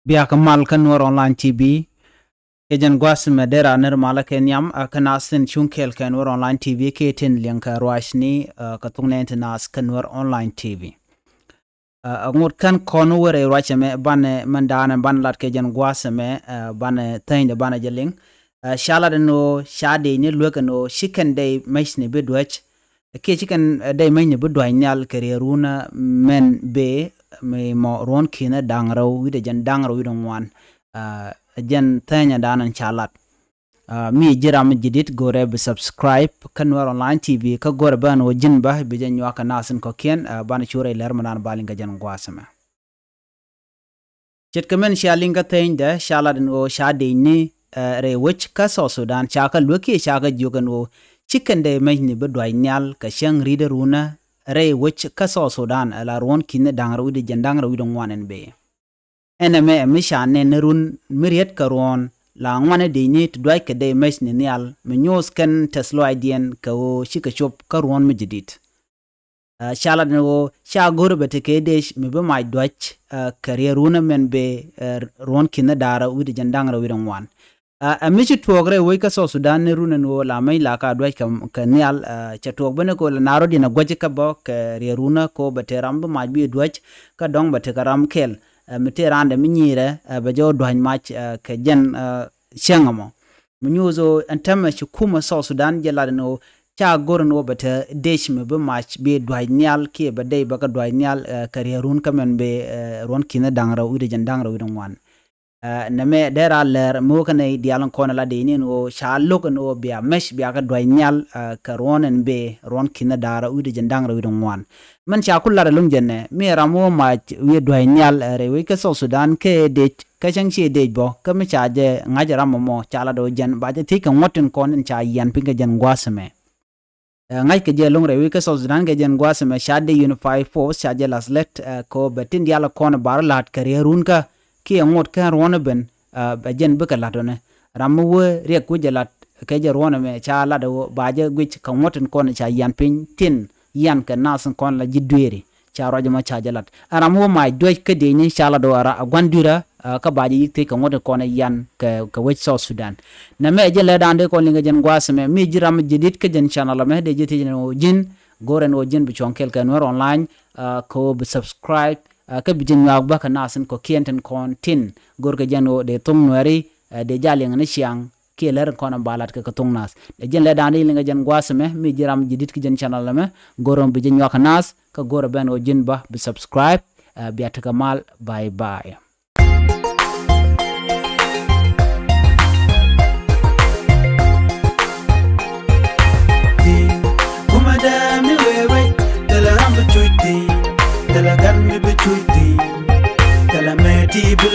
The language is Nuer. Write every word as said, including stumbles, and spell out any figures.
Bia kɛ mal kä Nuɛr Online T V. Kɛ jɛn gua̱a̱th mɛ dee raan nɛr malä kɛ nhiam, ɛ, kä naath tin cuŋ kɛɛl kɛ Nuɛr Online T V kiɛ tin liɛŋ kɛ ruacni, ɛ, kɛ thok nɛɛni ti naath kä Nuɛr Online T V. Ɛ, ŋot kän kɔn wä rɛy ruacɛ mɛ banɛ mɛn daanɛ banɛ lat kɛ jɛn gua̱a̱th mɛ, ɛ, banɛ thänyde banɛ jɛ liŋ. Ɛ, ca lat ɛn ɣöö ca dëëcni luek ɛn ɣöö ci kɛn dɛy mecni bi duäc. Kiɛ ci kɛn, ɛ, dɛy mecni bi duäc nhial kɛ riɛk runä mɛn bëë mi mɔ ruɔ̱n ki̱n da̱ŋ rɛw wi̱cdɛ jɛn da̱ŋ rɛw wi̱cdɛ ŋuan. Ɛ, jɛn thänyɛ daanɛ ca lat. Ɛ, mi ji̱ ram ji̱ di̱t go̱rɛ bi subscribe kä Nuɛr Online T V kä go̱rɛ bä ɛn ɣöö ji̱n bä bi jɛ nyuak kɛ naath in kɔ̱kiɛn, ɛ, banɛ cu rɛy lɛr mɛ daanɛ ba liŋ kɛ jɛn gua̱a̱th mɛ. Ce̱tkɛ mɛn cia liŋ kä thɛnydɛ ca lat ɛn ɣöö ca dëëcni, ɛ, rɛy wec kä South Sudan ca kɛ luek kiɛ ca kɛ jiök ɛn ɣöö ci kɛn dɛy mecni bi duac nhial kɛ cäŋ ri̱t ɛ runä rɛy wec kä South Sudan ɛ la ruɔ̱n ki̱n da̱ŋ rɛw wi̱cdɛ jɛn da̱ŋ rɛw wi̱cdɛ ŋuan ɛn bëë. Ɛn ɛmɛ ɛ mi ca nɛn ni run mi riet kɛ ruɔ̱n la ŋuan ɛ dëëcni ti duac kɛ dɛy mecni nhial mi nyuuth kɛn tɛth lɔaacdiɛn kɛ ɣöö cikɛ cop kä ruɔ̱n mi ji̱ di̱t. Ɛ, ca lat ni ɣöö ca go̱r bɛ tekɛ dec mi bi mac duac, ɛ, kɛ riɛk runä mɛn bëë, ɛ, ruɔ̱n ki̱n da̱ŋ rɛw wi̱cdɛ jɛn da̱ŋ rɛw wi̱cdɛ ŋuan. Ɛ, ɛ mi ci tuɔɔk rɛy wec kä South Sudan ni run ɛn ɣöö la mec la ka duac kɛ, kɛ nhial, ɛ, cɛ tuɔɔk ben kɛ ɣöö la na rɔ̱diɛn ɛ gua̱c kä bä kɛ riɛk runä kɛ ɣöö bɛ tëë ram bi mac bi duac kä dɔ̱ŋ bɛ tekɛ ram kɛl. Ɛ, mi tëë randɛ mi nyiirɛ, ɛ, bɛ jɛ wä duac mac, ɛ, kɛ jɛn, ɛ, cäŋ ɛmɔ. Mi nyuuth ɣöö ɛn täämɛ ci kumɛ South Sudan jɛ lat ɛn ɣöö ca go̱r ɛn ɣöö bɛ te dec mi bi mac bi duac nhial kiɛ bɛ dec bɛ kɛ duac nhial, ɛ, kɛ riɛk run kä mɛn bëë, ɛ, ruɔ̱n ki̱n da̱ŋ rɛw wi̱cdɛ jɛn da̱ŋ rɛw wi̱cdɛ ŋuan. Ɛ, nɛmɛ dee raan lɛr mi wä kä nɛy diaal in kɔn ala dec ni ɛn ɣöö ca lo̱k ɛn ɣöö bia mec bia kɛ duac nhial, ɛ, kɛ ruɔ̱n ɛn bëë ruɔ̱n ki̱n da̱ŋ rɛw wi̱cdɛ jɛn da̱ŋ rɛw wi̱cdɛ ŋuan. Mɛn ca ku lat ɛlɔ̱ŋ jɛn ɛ mi ram wä mac wi̱i̱ duac nhial, ɛ, rɛy wec kä South Sudan kɛ dec kä cäŋ ci dec bä kä mi ca jɛ ŋa̱c ram ɛmɔ ca lat ɣöö jɛn ba jɛ thiec kɛ ŋuɔ̱t tin kɔn in ca yian piny kɛ jɛn gua̱a̱th ɛmɛ. Ɛ, ŋa̱ckɛ jɛ ɛlɔ̱ŋ rɛy wec kä South Sudan kɛ jɛn gua̱a̱th ɛmɛ ca dee unified force ca jɛ la̱th lät, ɛ, kɛ ɣöö bɛ tin diaal kɔn bar la̱t kɛ riɛk runkä kiɛ ŋot kɛn ruɔ̱n ɛ ben, ɛ, bɛ jɛn bikɛ la̱t ɣöö nɛ ram mi wee riɛk wec jɛ la̱t kɛ jɛ ruɔ̱n ɛmɛ ca lat ɣöö ba jɛ guic kɛ ŋuɔ̱t tin kɔn ca yian piny tin yian kɛ naath in kɔn la ji̱ dueeri. Ca ruac ɛmɔ ca jɛ lat. Ɛ ram wä mac duec kä dëëcni ca lat ɣöö ɛ ra ɛ gua̱n dui̱rä, ɛ, kä ba jɛ yi̱k thiec kɛ ŋuɔ̱t in kɔn ɛ yian kɛ, kɛ wec South Sudan. Nɛmɛ ɛ jɛn lɛ da̱a̱n dee kɔn liŋ kɛ jɛn gua̱a̱th ɛmɛ mi ji̱ ram ji̱ di̱t kä jɛn channel ɛmɛ dee ji̱ thiec ni ɣöö ji̱n go̱r ɛn ɣöö ji̱n bi cuɔ̱ŋ kɛɛl kɛ Nuɛr Online, ɛ, kɛ ɣöö bi subscribe, ɛ, kä bi ji̱ nyuak bä kɛ naath in kɔ̱kiɛn tin kɔn tin go̱r kɛ jɛn ɣöö dee thoŋ Nuɛri, ɛ, dee jɛ liŋ ni ciaŋ kiɛ lär in kɔn in ba lat kɛ kɛ thoŋ naath. Ɛ jɛn lɛ da̱a̱n dee liŋ kɛ jɛn gua̱a̱th ɛmɛ mi ji̱ ram ji̱ di̱t kä jɛn channel ɛmɛ go̱r ɛn ɣöö bi ji̱ nyuak kɛ naath kä go̱r ɛ bä ɛn ɣöö ji̱n bä bi subscribe, ɛ, bia tekɛ mal. Bye bye. Kumɛ dee mi wee wec, thilɛ ram bi cuc thi̱n, thilɛ gat mi bi cuc thi̱n, thilɛ mɛ ti bi